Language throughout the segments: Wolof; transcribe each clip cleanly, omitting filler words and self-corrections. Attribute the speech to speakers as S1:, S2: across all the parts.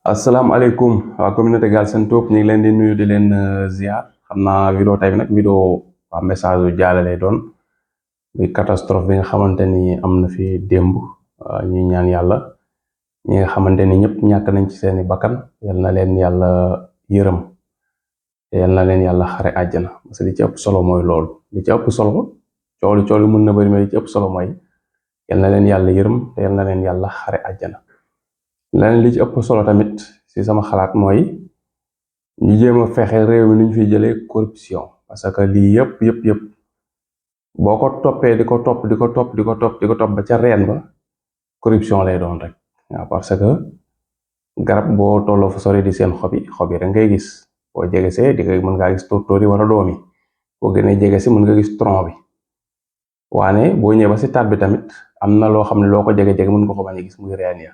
S1: asalaamaaleykum waa communauté Galsen Tube ñu ngi leen di nuyu di leen ziar xam naa vidéo tey bi nag vidéo waa message yu jaale lay doon muy catastrophe bi nga xamante ni am na fi démb ñuy ñaan yàlla ñi nga xamante ni ñëpp ñàkk nañ ci seeni bakkan yal na leen yàlla yërëm te yal na leen yàlla xare àjjana parce que li ci ëpp solo mooy loolu li ci ëpp solo coolu mën na bëri mais li ci ëpp solo mooy yal na leen yàlla yërëm te yal na leen yàlla xare àjjana. leneen li ci ëpp solo tamit ci sama xalaat mooy ñu jéem a fexe réew mi nu ñu fiy jëlee corruption parce que lii yëpp boo ko toppee di ko topp ba ca reen ba corruption lay doon rek waaw parce que garab boo tolloo fa sori di seen xob yi rek ngay gis boo jegesee di nga mën ngaa gis tóortóor yi wala doom yi boo gënee jegesi mën nga gis tronc bi waane boo ñëwee ba ci taat bi tamit am na loo xam ne loo ko jege mën nga ko bañ a gis muy reen ya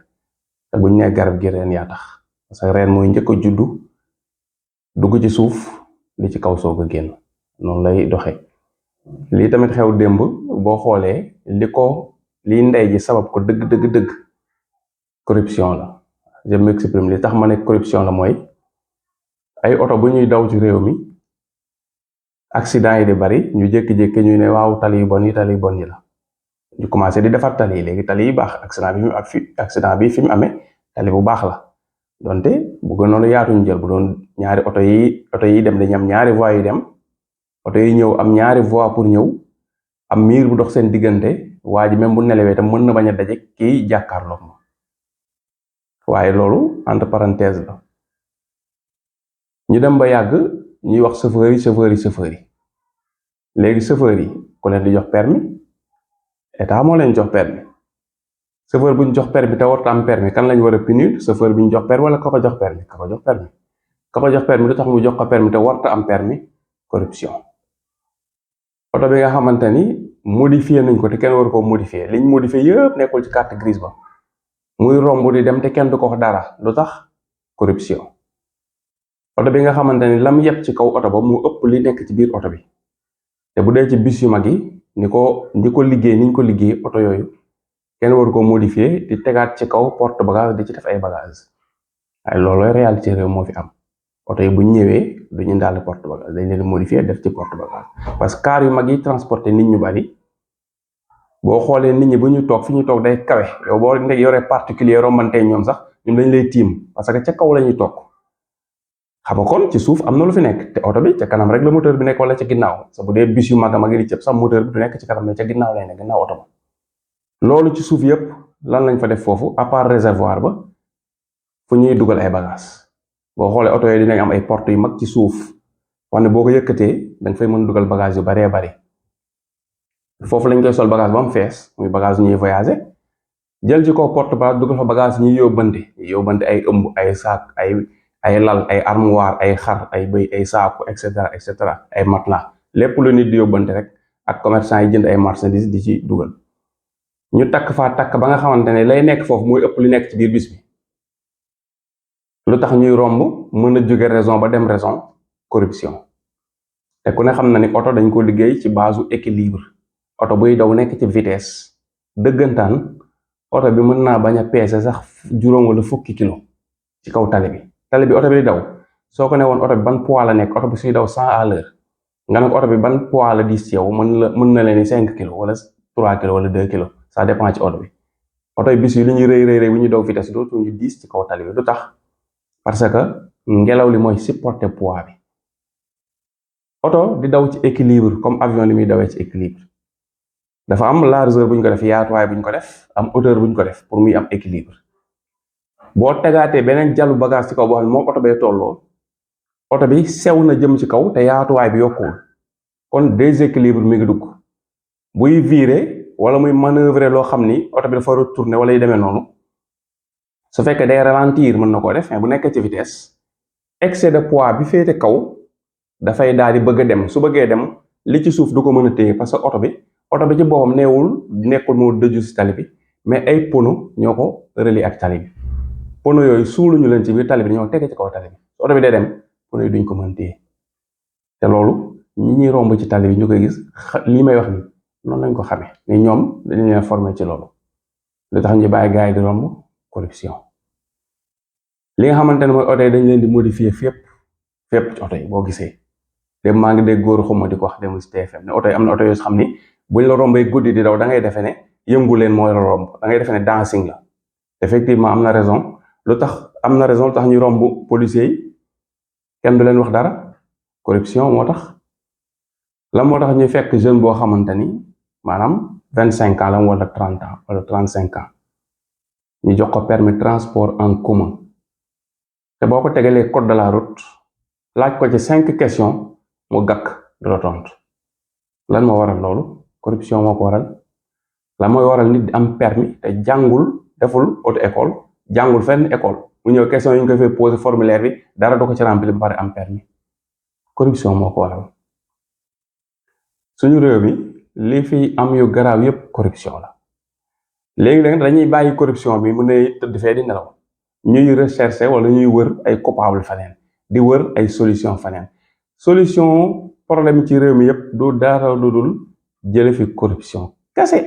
S1: te buñ ne garab gi reen yaa tax parce que reen mooy njëkk a juddu dugg ci suuf li ci kaw soog a génn noonu lay doxe lii tamit xew démb boo xoolee liy ndey ji sabab ko dëgg corruption la je m'exprime li tax ma ne corruption la mooy ay oto bu ñuy daw ci réew mi accident yi di bari ñu jékki-jékki ñu ne waaw tali yu bon yi la ñu commencé di defar tali yi léegi tali yi baax accident bi fi mu amee tali bu baax la donte bu gënoon yaatu ñu jël bu doon ñaari oto yi dem dañu am ñaari voies yu dem oto yi ñëw am ñaari voies pour ñëw am miir bu dox seen diggante waa ji même bu nelawee tam mën na bañ a daje kii jàkkaarloog ma waaye loolu entre parenthèse la ñu dem ba yàgg ñuy wax chauffeur yi léegi chauffeur yi ku leen di jox permis état moo leen jox permis chauffeur bu ñu jox permis te warta am permis kan lañ war a punir chauffeur bi ñu jox permis wala ka ko jox permis lu tax mu jox ko permis te warta am permis corruption. oto bi nga xamante ni modifié nañ ko te kenn war koo modifié liñ modifié yëpp nekkul ci carte grise ba muy romb di dem te kenn du ko wax dara lu tax corruption. oto bi nga xamante ni lam yeb ci kaw oto ba mu ëpp li nekk ci biir oto bi te bu dee ci bis yu mag yi ñi ko liggéey oto yooyu kenn war koo modifié di tegaat ci kaw porte bagage di ci def ay bagage waaye loolooy réalité réew moo fi am oto yi bu ñëwee du ñu indaale porte bagage dañ leen modifié def ci porte bagage parce que car yu mag yi transporté nit ñu bari boo xoolee nit ñi bu ñu toog fi ñu toog day kawe yow boo yoree particulier rombante ñoom sax ñun dañ lay tiim parce que ca kaw la ñuy toog xam nga kon ci suuf am na lu fi nekk te oto bi ca kanam rek la moteur bi nekk wala ca ginnaaw sa bu dee bis yu mag a mag di cëpp sax moteur bi du nekk ci kanam mais ca ginnaaw lay ne ginnaaw oto ba loolu ci suuf yëpp lan lañ fa def foofu à part réservoir ba fu ñuy dugal ay bagages boo xoolee oto yi dinañ am ay porte yu mag ci suuf wante boo ko yëkkatee danga fay mën dugal bagage yu baree bari foofu lañ koy sol bagage ba mu fees muy bagage ñuy voyager jël ci kaw porte ba dugal fa bagage ñuy yóbbante ay ëmb ay saak ay lal ay armoire ay xar ay bëy ay saaku et cetera ay matelas lépp lu nit di yóbbante rek ak commerçant yi jënd ay marchandises di ci dugal ñu takk ba nga xamante ne lay nekk foofu mooy ëpp li nekk ci biir bis bi lu tax ñuy romb mën a jóge raison ba dem raison corruption te ku ne xam na ni oto dañ ko liggéey ci base équilibre oto buy daw nekk ci vitesse dëggantaan oto bi mën naa bañ a peese sax juróom wala fukki kilo ci kaw tali bi oto bi di daw soo ko ne woon oto bi ban poids la nekk oto bi suy daw 100 à l'heure nga ne ko oto bi ban poids la diis ci yow mën na leen ni 5 kilos wala 3 kilos wala 2 kilos ça dépend ci oto bi oto yi bis yi li ñuy rëy bu ñuy daw vitesse dootu ñu diis ci kaw tali bi du tax parce que ngelaw li mooy supporter poids bi oto di daw ci équilibre comme avion li muy dawee ci équilibre dafa am largeur bu ñu ko def yaatuwaay bu ñu ko def am hauteur bu ñu ko def pour muy am équilibre boo tegaatee beneen jàllu bagage ci kaw boo xam ne moom oto bee tolloo oto bi sew na jëm ci kaw te yaatuwaay bi yokkuwul kon déséquilibre mi ngi dugg buy virer wala muy manœuvrer loo xam ni oto bi dafa retourner wala yu demee noonu su fekkee day ralentir mën na koo def mais bu nekkee ci vitesse excès de poids bi féete kaw dafay daal di bëgg a dem su bëggee dem li ci suuf du ko mën a téye parce que oto bi ci boppam nekkul moo dëju ci tali bi mais ay pono ñoo ko relier ak tali bi pono yooyu suuluñu leen ci biir tali bi ñoo tege ci kaw tali bi su oto bi day dem pono yi duñ ko mën téye te loolu ñi ñuy romb ci tali bi ñu koy gis lii may wax ni noonu lañ ko xamee ni ñoom dañu leen formé ci loolu lu tax ñu bàyyi gars yi di romb corruption li nga xamante ne mooy oto yi dañ leen di modifier fépp ci oto yi boo gisee dem maa ngi dégg góor xuma di ko wax dem ci TFM ne oto yi am na oto yoo xam ni buñ la rombee guddi di daw da ngay defe ne yëngu leen mooy la romb da ngay defe ne dancing la effectivement am na raison lu tax ñuy romb policiers yi kenn du leen wax dara corruption moo tax la moo tax ñuy fekk jeune boo xamante ni maanaam 25 ans la wala 30 ans wala 35 ans ñu jox ko permis transport en commun te boo ko tegalee code de la route laaj ko ci 5 questions mu gàkk du la tontu lan moo waral loolu corruption moo ko waral lan mooy waral nit di am permis te jàngul deful auto école jàngul fenn école mu ñëw question yi ñu koy fay poser formulaire bi dara du ko ci remplir ba pare am permis corruption moo ko waral suñu réew mi li fi am yu garaaw yépp corruption la léegi nag dañuy bàyyi corruption bi mu ne tëdd fee di nelaw ñuy rechercher wala ñuy wër ay coupable faneen di wër ay solution faneen solution problème ci réew mi yépp du dara lu dul jële fi corruption kese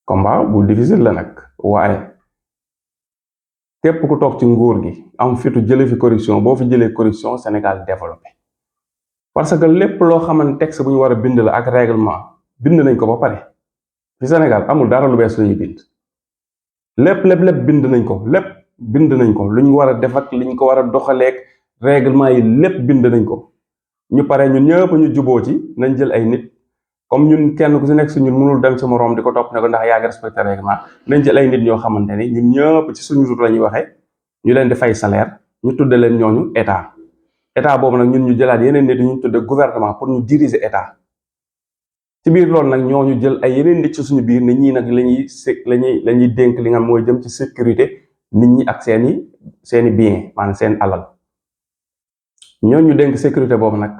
S1: combat bu difficile la nag waaye képp ku toog ci nguur gi am fitu jële fi corruption boo fi jëlee corruption Sénégal développé parce que lépp loo xamante texte bu ñu war a bind la ak règlement bind nañ ko ba pare fi Sénégal amul dara lu bees lu ñuy bind lépp bind nañ ko lu ñu war a def ak li ñu ko war a doxaleeg règlement yi lépp bind nañ ko ñu pare ñun ñëpp ñu juboo ci nañ jël ay nit comme ñun kenn ku si nekk si ñun mënul dem sa moroom di ko topp ne ko ndax yaa ngi respecté règlement nañ jël ay nit ñoo xamante ni ñun ñëpp ci suñu tur la ñuy waxee ñu leen di fay salaire ñu tudde leen ñooñu état boobu nag ñun ñu jëlaat yeneen nit ñu tudde gouvernement pour ñu diriger état ci biir loolu nag ñooñu jël ay yeneen nit ci suñu biir nit ñi nag la ñuy dénk li nga mooy jëm ci sécurité nit ñi ak seeni bien maanaam seen alal ñooñu dénk sécurité boobu nag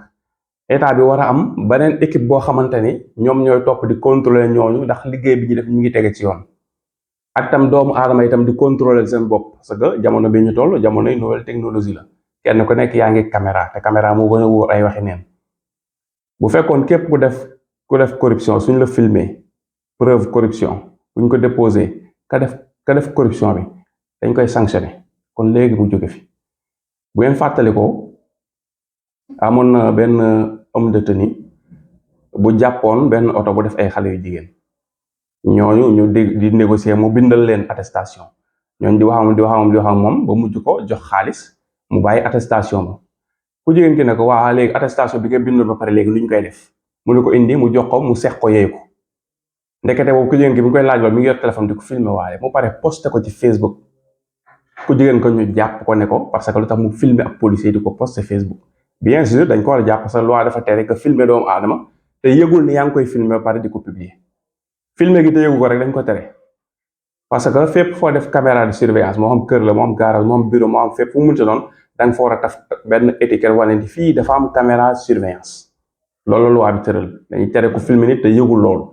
S1: état bi war a am beneen équipe boo xamante ni ñoom ñooy topp di contrôler ñooñu ndax liggéey bi ñu def ñu ngi tege ci yoon ak tam doomu aadama itam di contrôler seen bopp parce que jamono bi ñu toll jamonoy nouvelle technologie la kenn ku nekk yaa ngi caméra te caméra moo gën a wóor ay waxi neen bu fekkoon képp ku def corruption suñ la filmer preuve corruption buñ ko déposé ka def corruption bi dañ koy sanctionné kon léegi mu jóge fi bu ngeen fàttali ko amoon na benn homme de tenue bu jàppoon benn oto bu def ay xale yu jigéen ñooñu ñu di négocier mu bindal leen attestation ñooñu di wax moom ba mujj ko jox xaalis mu bàyyi attestation ba ku jigéen ki ne ko waa léegi attestation bi nga bindoon ba pare léegi lu ñu koy def mu ne ko indi mu jox ko mu sex ko yeeyu ko ndekete boobu ku jigéen ki bi ñu koy laaj lool mi ngi yor téléphone di ko filmer waaye mu pare posté ko ci Facebook ku jigéen ko ñu jàpp ko ne ko parce que lu tax mu filmer ak policier di ko posté Facebook bien sûr dañ ko war a jàpp parce que loi dafa tere que filmer doomu aadama te yëgul ni yaa ngi koy filmer ba pare di ko publier filmer gi te yëgu ko rek dañ ko tere parce que fépp foo def caméra de surveillance moo xam kër la moo xam garage moo xam bureau moo xam fépp fu mu mënti doon da nga fa war a taf benn étiquette wane ni fii dafa am caméra surveillance loolu loi bi tëral dañuy tere ku filmer nit te yëgul loolu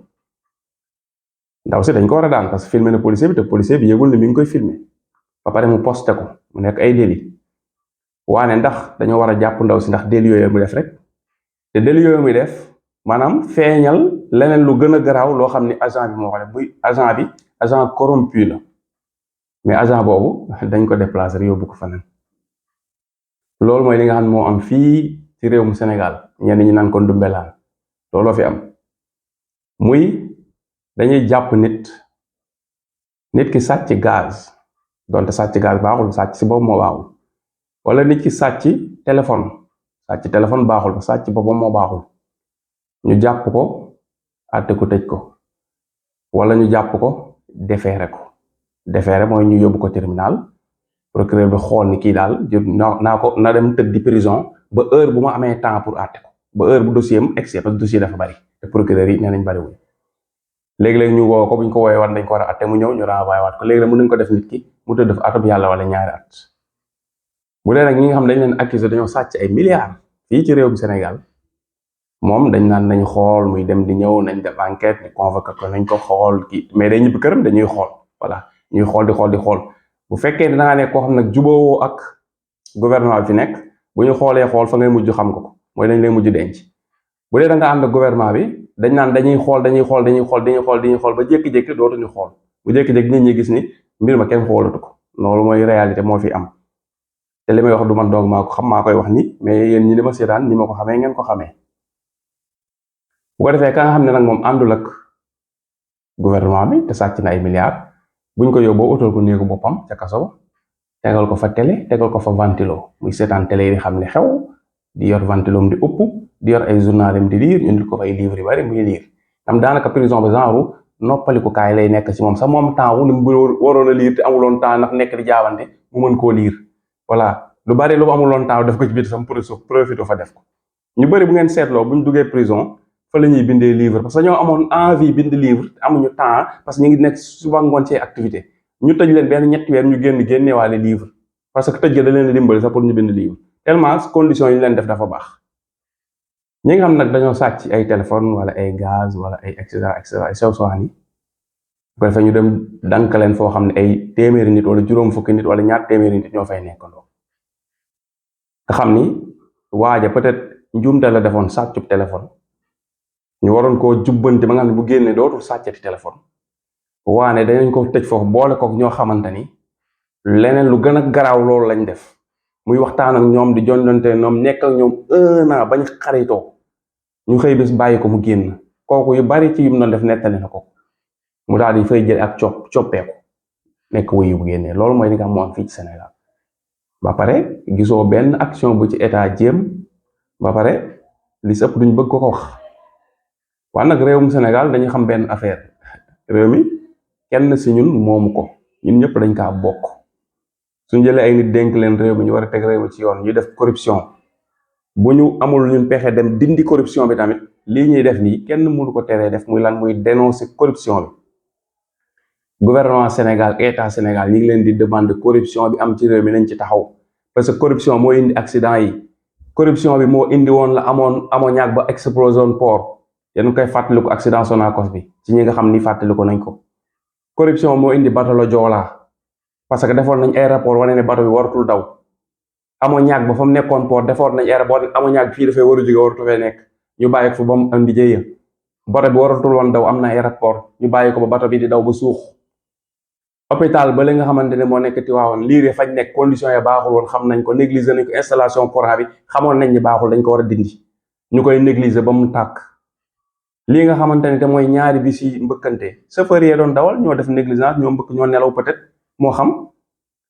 S1: ndaw si dañ ko war a daan parce que filmer na policier bi te policier bi yëgul ni mi ngi koy filmer ba pare mu posté ko mu nekk ay délit waane ndax dañoo war a jàpp ndaw si ndax délit yooyu mu def rek te délit yooyu muy def maanaam feeñal leneen lu gën a garaaw loo xam ni agent bi moo ko def muy agent corrompu la mais agent boobu dañ ko déplacer yóbbu ko faneen loolu mooy li nga xam ne moo am fii ci réewum Sénégal ñenn ñi naan ko ndumbelaan looloo fi am muy dañuy jàpp nit ki sàcc gaz donte sàcc gaz baaxul sàcc si boobu moo baaxul wala nit ki sàcc téléphone baaxul ba sàcc boppam moo baaxul ñu jàpp ko àtte ko tëj ko wala ñu jàpp ko déféré mooy ñu yóbbu ko tribunal procureur bi xool ni kii daal na dem tëdd di prison ba heure bu ma amee temps pour àtte ko ba heure bu dossier am egsi parce que dossier dafa bari te procureur yi nee nañ bariwul léegi-léegi ñu woo ko bu ñu ko woowee war dañ ko war a àtte mu ñëw ñu renvoyé waat ko léegi-léegi mën nañ ko def nit ki mu tëdd def atub yàlla wala ñaari at bu dee nag ñi nga xam dañ leen accusé dañoo sàcc ay milliards fii ci réew bi Sénégal moom dañ naan nañ xool muy dem di ñëw nañ def enquête ñu convoqué ko nañ ko xool kii mais day ñibbi këram dañuy xool voilà ñuy xool di xool bu fekkee da ngaa ne koo xam nag jubóowoo ak gouvernement bi fi nekk bu ñu xool fa ngay mujj xam ko mooy dañ lay mujj denc bu dee da nga ànd ak gouvernement bi dañ naan dañuy xool ba jékki-jékki dootuñu xool bu jékki-jékki nit ñi gis ni mbir ma kenn xoolatu ko loolu mooy réalité moo fi am te li may wax du man doog maa ko xam maa koy wax ni mais yéen ñi di ma seetaan ni ma ko xamee ngeen ko xamee. bu ko defee ka nga xam ne nag moom àndul ak gouvernement bi te sàcc na ay milliards buñ ko yóbboo utal ko néegu boppam ca kaso ba tegal ko fa télé tegal ko fa ventilo muy seetaan télé yi di xam li xew di yor ventilom di upp di yor ay journalam di lire ñu indil ko fay livre yu bari muy lire am daanaka prison ba genre noppaliku kaay lay nekk ci moom sax moom temps wu ni mu waroon a lire te amuloon temps ndax nekk di jaabante mu mën koo lire voilà lu bari lu amuloon temps def ko ci biir sam profité fa def ko ñu bari bu ngeen seetloo buñ duggee prison fa la ñuy bindee livre parce que ñoo amoon envie bind livre amuñu temps parce que ñu ngi nekk suba ngoon ci activité ñu tëj leen benn ñetti weer ñu génnewaale livre parce que tëj ga da leen dimbali sax pour ñu bind livre tellement conditions yi ñu leen def dafa baax. ñi nga xam nag dañoo sàcc ay téléphone wala ay gaz wala ay et cetera ay sew sooxan yi bu ko defee ñu dem dank leen foo xam ne ay téeméeri nit wala juróom fukki nit wala ñaar téeméeri nit ñoo fay nekkandoo nga xam ni waaja peut-être njuumte la defoon sàccub téléphone ñu waroon koo jubbanti ba nga xam ne bu génnee dootul sàccati téléphone waane dañu ko tëj foofu boole kook ñoo xamante ni leneen lu gën a garaaw loolu lañ def muy waxtaan ak ñoom di jonjonte ñoom nekk ak ñoom 1 an bañ xaritoo ñu xëy bis bàyyi ko mu génn kooku yu bari ci yum doon def nettali na ko mu daal di fay jël ak coppeeku nekk wuyu bu génnee loolu mooy li nga xam moo am fii ci Sénégal ba pare gisoo benn action bu ci état jéem ba pare li sëpp duñ bëgg ko wax waaye nag réewum Sénégal dañu xam benn affaire réew mi kenn si ñun moomu ko ñun ñëpp dañ kaa bokk suñ jëlee ay nit dénk leen réew mi ñu war a teg réew mi ci yoon ñu def corruption bu ñu amul ñun pexe dem dindi corruption bi tamit lii ñuy def nii kenn mënu ko teree def muy lan muy dénoncer corruption bi gouvernement Sénégal état Sénégal ñi ngi leen di demander corruption bi am ci réew mi nañ ci taxaw parce que corruption moo indi accident yi corruption bi moo indi woon la amoon ammoniac ba explosé woon port yéen koy fàttaliku accident Sonacos bi ci ñi nga xam ni fàttaliku nañ ko corruption moo indi bateau la Joola parce que defoon nañ ay rapport wane ne bateau bi waratul daw ammoniac ba fa mu nekkoon port defoon nañ ay rapport ammoniac fii dafay war a jóge waratu fee nekk ñu bàyyi ko fa ba mu indi jëye bateau bi waratul woon daw am na ay rapport ñu bàyyi ko ba bateau bi di daw ba suux hôpital ba li nga xamante ne moo nekk Tivaouane liire fañ nekk condition ya baaxul woon xam nañ ko négliger nañ ko installation courant bi xamoon nañ ni baaxul dañ ko war a dindi ñu koy négliger ba mu tàkk lii nga xamante ne te mooy ñaari bis yi mbëkkante chauffeur yi doon dawal ñoo def négligence ñoo mbëkk ñoo nelaw peut-être moo xam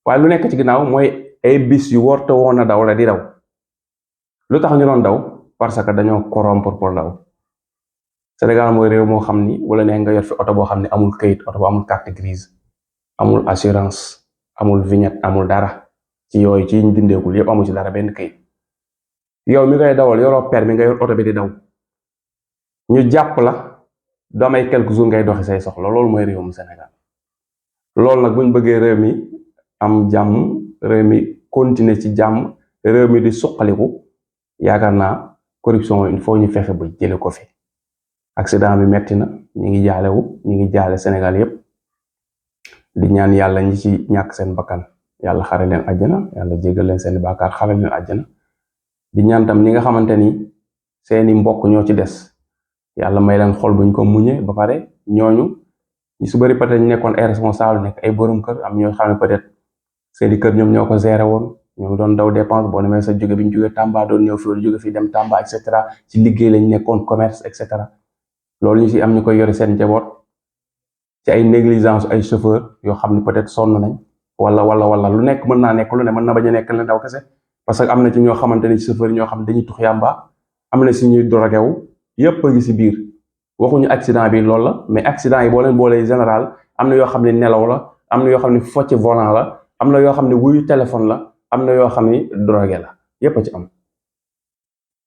S1: waaye lu nekk ci ginnaaw mooy ay bis yu warta woon a daw la di daw lu tax ñu doon daw parce que dañoo corrompre pour daw Sénégal mooy réew moo xam ni wala ne nga yor fi oto boo xam ne amul kayit oto bu amul carte grise amul assurance amul vignette amul dara ci yooyu ci ñu dindeekul yëpp amul ci dara benn kayit yow mi ngay dawal yoroo permis nga yor oto bi di daw ñu jàpp la doomay quelques jours ngay doxi say soxla loolu mooy réewum Sénégal loolu nag buñ bëggee réew mi am jàmm réew mi continuer ci jàmm réew mi di suqaliku yaakaar naa corruption il faut ñu fexe ba jële ko fi accident bi metti na ñi ngi jaale Sénégal yépp di ñaan yàlla ñi ci ñàkk seen bakkan yàlla xare leen àjjana yàlla jéggal leen seen bàkkaar xare leen àjjana di ñaan tam ñi nga xamante ni seeni mbokk ñoo ci des yàlla may leen xol buñ ko muñe ba pare ñooñu ñu su bari peut-être ñu nekkoon ay responsable nekk ay borom kër am ñoo xam ne peut-être seeni kër ñoom ñoo ko géré woon ñoo doon daw dépense boo demee sa jóge bi ñu jóge Tamba doon ñëw fi jóge fi dem Tamba et cetera ci liggéey lañ nekkoon commerce et cetera loolu ñu si am ñu koy yore seen njaboot ci ay négligence ay chauffeur yoo xam ne peut-être sonn nañ wala lu nekk mën naa nekk lu ne mën na bañ a nekk leen daw kese parce que am na ci ñoo xamante ni chauffeur ñoo xam ne dañuy tux yàmba am na si ñuy drogué wu yépp a ngi si biir waxuñu accident bi loolu la mais accident yi boo leen boolee général am na yoo xam ne nelaw la am na yoo xam ne focc volant la am na yoo xam ne wuyu téléphone la am na yoo xam ne drogué la yépp a ci am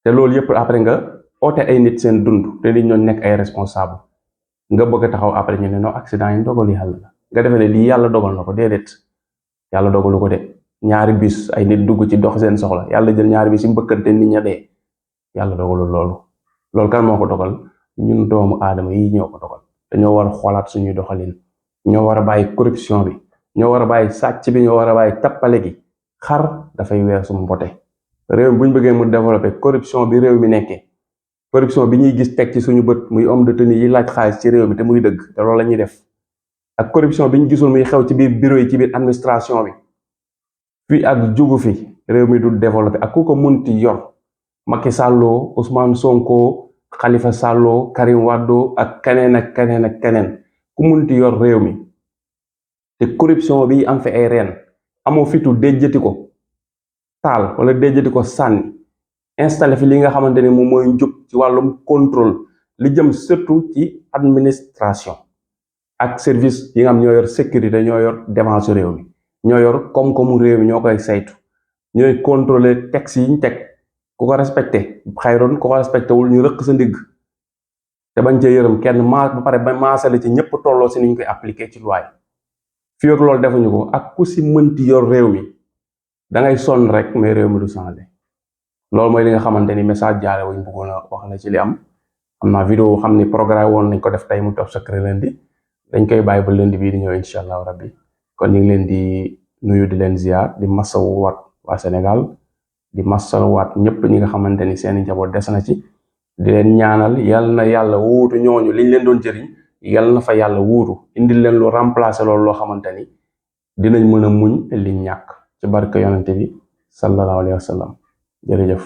S1: te loolu yépp après nga oote ay nit seen dund te nit ñoo nekk ay responsable nga bëgg a taxaw après ñu ne non accident yi dogal yàlla la nga defee ne lii yàlla dogal na ko déedéet yàlla dogalu ko de ñaari bis ay nit dugg ci dox seen soxla yàlla jël ñaari bis yi mbëkkante nit ña dee yàlla dogalul loolu kan moo ko dogal ñun doomu aadama yi ñoo ko dogal dañoo war a xoolaat suñuy doxalin ñoo war a bàyyi corruption bi ñoo war a bàyyi sàcc bi ñoo war a bàyyi tappale gi xar dafay weesu mbote réew mi bu ñu bëggee mu développer corruption bi réew mi nekkee corruption bi ñuy gis teg ci suñu bët muy homme de tenue yi laaj xaalis ci réew mi te muy dëgg te loolu la ñuy def ak corruption bi ñu gisul muy xew ci biir bureau yi ci biir administration bi fii ak jugu fi réew mi du développé ak ku ko munti yor Macky Sall Ousmane Sonko Khalifa Sall Karim Wade ak keneen ak keneen ak keneen ku munti yor réew mi te corruption bi am fi ay reen amoo fitu déjjati ko taal wala déjjati ko sànni installé fi li nga xamante ni moom mooy njub ci wàllum contrôle li jëm surtout ci administration ak service yi nga xam ñoo yor sécurité ñoo yor défense réew mi ñoo yor koom-koomu réew mi ñoo koy saytu ñooy contrôler texte yi ñu teg ku ko respecté xayroon ku ko respecté wul ñu rëq sa ndigg te bañ cee yërëm kenn maa ba pare ba maasale ci ñëpp tolloo si ni ñu koy appliqué ci loi fii ak loolu defuñu ko ak ku si mënti yor réew mi da ngay sonn rek mais réew mi du changé loolu mooy li nga xamante ni message jaare wuñ bëggoon a wax la ci li am naa vidéo xam ni programme woon nañ ko def tey mu Top Secret lundi dañ koy bàyyi ba lundi bii di ñëw incha allahu rabbi kon ñu ngi leen di nuyu di leen ziar di masawu waat waa Sénégal di masawu waat ñëpp ñi nga xamante ni seeni njaboot des na ci di leen ñaanal yal na yàlla wuutu ñooñu liñ leen doon jëriñ yal na fa yàlla wuutu indil leen lu remplacer loolu loo xamante ni dinañ mën a muñ liñ ñàkk ci barke yonente bi sallallahu alayhi wa sallam jërëjëf